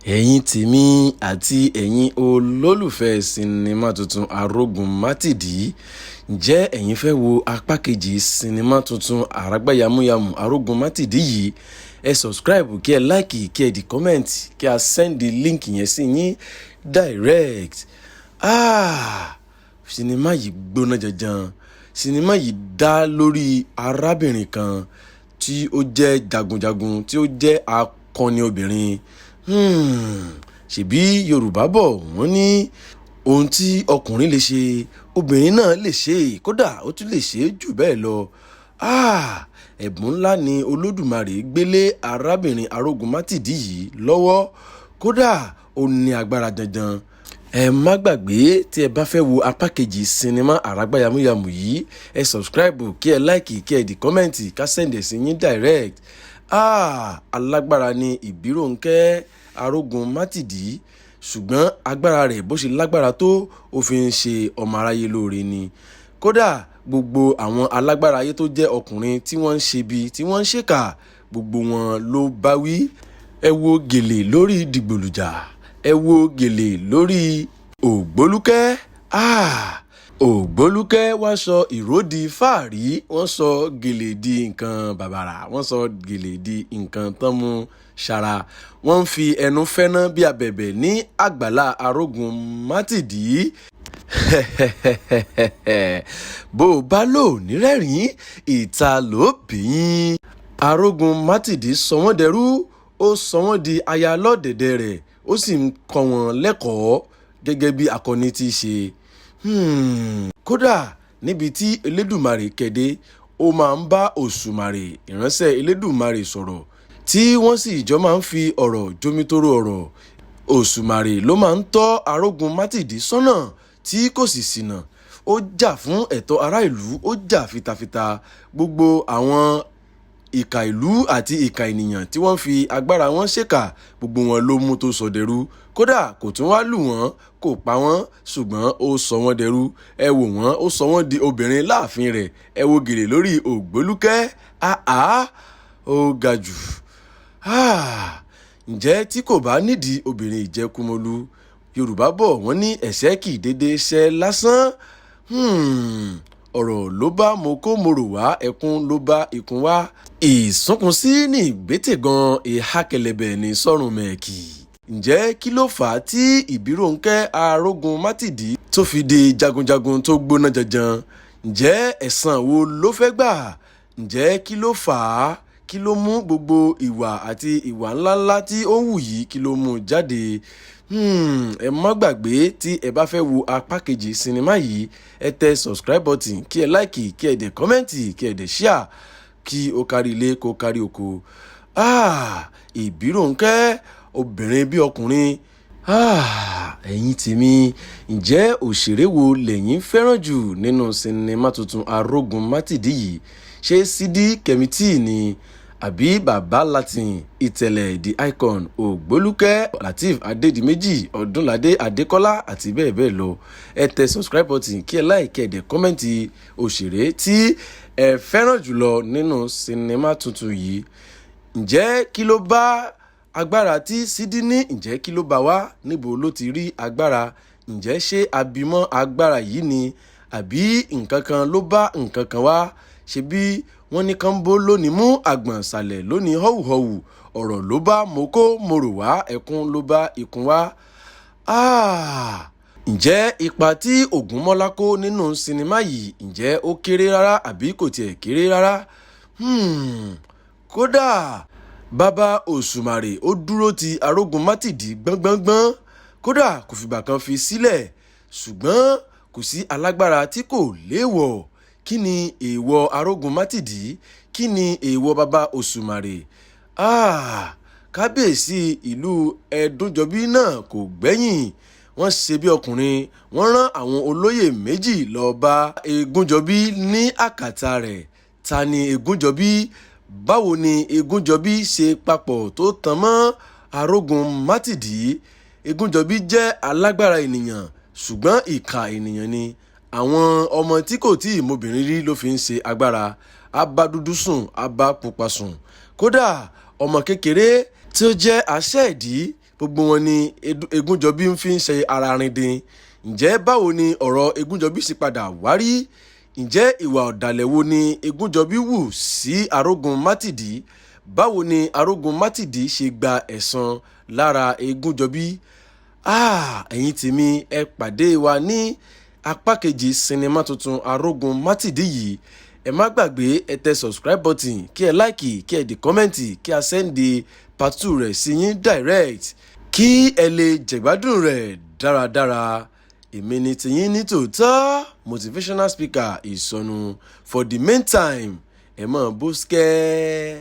Ẹ̀yin tèmi àti ẹ̀yin olólùfẹ́ sinimá tuntun Arógunmátìdí, ǹjẹ́ ẹ̀yin fẹ́ wo apá kejì sinimá tuntun àràgbá yamuyamu Arógunmátìdí yìí? Ẹ subscribe, kí ẹ like, kí ẹ di comment, kí a send link yẹn sí yín direct. Ah, sinimá yìí gbóná janjan. Sinimá yìí dá lórí arábìnrin kan tí ó jẹ́ jagunjagun, tí ó jẹ́ akọni obìnrin. Ṣebí Yorùbá bọ̀, wọ́n ní ohun tí ọkùnrin lè ṣe, obìnrin náà lè ṣe, kódà ó tún lè ṣe jù bẹ́ẹ̀ lọ. Ah, ẹ̀bùn ńlá ni Olódùmarè gbélé arábìnrin Arógunmátìdí yìí lọ́wọ́. Kódà ó ní agbára janjan. Ẹ má gbàgbé, tí ẹ bá fẹ́ wo apá kejì sinimá àràgbá yamuyamu yìí, ẹ subscribe, kí ẹ like, kí ẹ di comment, ká send ẹ̀ sí yín direct. Ah, alágbára ni Ìbírónkẹ́ Arógunmátìdí, ṣùgbọ́n agbára rẹ̀, bó ṣe lágbára tó, ó fi ń ṣe ọmọ aráyé lóore ni. Kódà gbogbo àwọn alágbára ayé tó jẹ́ ọkùnrin tí wọ́n ń ṣe bí, tí wọ́n ń ṣèkà, gbogbo wọn ló bá wí. Ẹ wo gèlè lórí dìgbòlùjà, ẹ wo gèlè lórí Ògbólúkẹ́. Ah, Ògbólúkẹ́ wá sọ ìró di fáàrí, wọ́n sọ gèlè di nǹkan bàbàrà, wọ́n sọ gèlè di nǹkan tán mú ṣara. Wọ́n ń fi ẹnu fẹ́ná bí abẹ̀bẹ̀ ní àgbàlá Arógunmátìdí. Bó o bá lò nírẹ̀rín, ìta ló bí yín. Arógunmátìdí sọ wọ́n dẹrú, ó sọ wọ́n di aya lọ́dẹ̀dẹ̀ rẹ̀, ó sì ń kọ́ wọn lẹ́kọ̀ọ́ gẹ́gẹ́ bí akọni ti ṣe. Kódà níbi tí Elédùmarè kéde, ó máa ń bá Òṣùmàrè, ìránṣẹ́ Elédùmarè, sọ̀rọ̀, tí wọ́n sì jọ máa ń fi ọ̀rọ̀ jomitoro ọ̀rọ̀. Òṣùmàrè ló máa ń tọ́ Arógunmátìdí sọ́nà tí kò sì ṣìnà. Ó jà fún ẹ̀tọ́ ará ìlú, ó jà fitafita. Gbogbo àwọn ìkà ìlú àti ìkà ènìyàn tí wọ́n fi agbára wọn ṣèkà, gbogbo wọn ló mú tó sọ dẹrú. Kódà kò tún wá lù wọ́n, kò pa wọ́n, ṣùgbọ́n ó sọ wọ́n dẹrú. Ẹ wò wọ́n, ó sọ wọ́n di obìnrin láàfin rẹ̀. Ẹ wo gèlè lórí Ògbólúkẹ́. Àá, ó ga jù. Ah, ǹjẹ́ tí kò bá nídìí obìnrin, ìjẹkúmọ́lú? Yorùbá bọ̀, wọ́n ní ẹ̀ṣẹ́ kì í dédé ṣẹ́ lásán. Ọ̀rọ̀ ló bá mo kó mo rò wá, ẹkún ló bá ikùn wá. Ìsúnkùnsí ní ìgbésẹ̀ gan, ìhà kẹlẹ̀bẹ̀ ní sọ́run mẹ́ẹ̀kì. Ǹjẹ́ kí ló fà á tí Ìbírónkẹ́ Arógunmátìdí tó fi di jagunjagun tó gbóná janjan? Ǹjẹ́ ẹ̀san wo ló fẹ́ gbà? Ǹjẹ́ kí ló fà á? Kí ló mú gbogbo ìwà àti ìwà ńláńlá tí ó ń hù yìí? Kí ló mú jáde? Ẹ má gbàgbé, tí ẹ bá fẹ́ wo apá kejì sinimá yìí, ẹ tẹ subscribe button, kí ẹ like, kí ẹ dẹ̀ comment, kí ẹ dẹ̀ share, kí ó kárí ilé, kó kárí oko. Ah, Ìbírónkẹ́, obìnrin bí ọkùnrin. Ah, ẹ̀yin tèmi, ǹjẹ́ òṣèré wo lẹ̀yin fẹ́ràn jù nínú sinimá tuntun Arógunmátìdí yìí? Ṣé Sídí Kẹ́mítì ni, àbí Bàbá Latin, Ìtẹ̀lẹ̀ the Icon, Ògbólúkẹ́, Lateef Adédìméjì, Ọdúnládé Adékọ́lá àti bẹ́ẹ̀ bẹ́ẹ̀ lọ? Ẹ tẹ subscribe button, kí ẹ like, kí ẹ dẹ̀ comment òṣèré tí ẹ fẹ́ràn jùlọ nínú sinimá tuntun yìí. Ǹjẹ́ kí ló bá agbára tí Sídí ní? Ǹjẹ́ kí ló bá wá? Níbo ló ti rí agbára? Ǹjẹ́ ṣé abímọ agbára yìí ni, àbí nǹkan kan ló bá nǹkan kan wá? Ṣebí wọ́n ní kánbó lónìí mú àgbọ̀n ṣàlẹ̀ lónìí họ́wùhọ́wù. Ọ̀rọ̀ ló bá mo kó mo rò wá, ẹkún ló bá ikùn wá. Ah! Ǹjẹ́ ipa tí Ògúnmọ́lá kó nínú sinimá yìí, ǹjẹ́ ó kéré rárá àbí kò tiẹ̀ kéré rárá? Kódà bàbá Òṣùmàrè, ó dúró ti Arógunmátìdí gbọ́ngbọ́ngbọ́n, kódà kò fìgbà kan fi sílẹ̀. Ṣùgbọ́n kò sí alágbára tí kò léèwọ̀. Kí ni èèwọ̀ Arógunmátìdí? Kí ni èèwọ̀ bàbá Òṣùmàrè? Ah, kábíyèsí ìlú Ẹdúnjọbí náà kò gbẹ́yìn. Wọ́n ṣe bí ọkùnrin, wọ́n rán àwọn olóyè méjì lọ bá Egúnjọbí ní àkàtà rẹ̀. Ta ni Egúnjọbí? Báwo ni Egúnjọbí ṣe papọ̀ tó tán mọ́ Arógunmátìdí? Egúnjọbí jẹ́ alágbára ènìyàn, ṣùgbọ́n ìkà ènìyàn ni. Àwọn ọmọ tí kò tí ì mọbìnrin rí ló fi ń ṣe agbára. Á bá dúdú sùn, á bá pupa sùn. Kódà ọmọ kékeré tí ó jẹ́ aṣẹ́ẹ̀dí, bó Gbogbo wọn ni Egúnjọbí ń fi ń ṣe ara rindin. Ǹjẹ́ báwo ni ọ̀rọ̀ Egúnjọbí sì padà wá rí? Ǹjẹ́ ìwà ọ̀dàlẹ̀ wo ni Egúnjọbí wù sí Arógun Mátìdí? Báwo ni Arógun Mátìdí ṣe gba ẹ̀san lára Egúnjọbí? Ah, ẹ̀yin tèmi, ẹ pàdé wa ní apá kejì sinimá tuntun Arógun Mátìdí yìí. Ẹ má gbàgbé, ẹ tẹ subscribe button, kí ẹ like, kí ẹ dẹ̀ comment, kí a send part 2 rẹ̀ sí yín direct, kí ẹ lè jẹ̀gbádùn rẹ̀ dáradára. Èmi ni tiyín ní tòótọ́, motivational speaker Ìsọnù. For the meantime, ẹ mọ̀ bó skẹ́.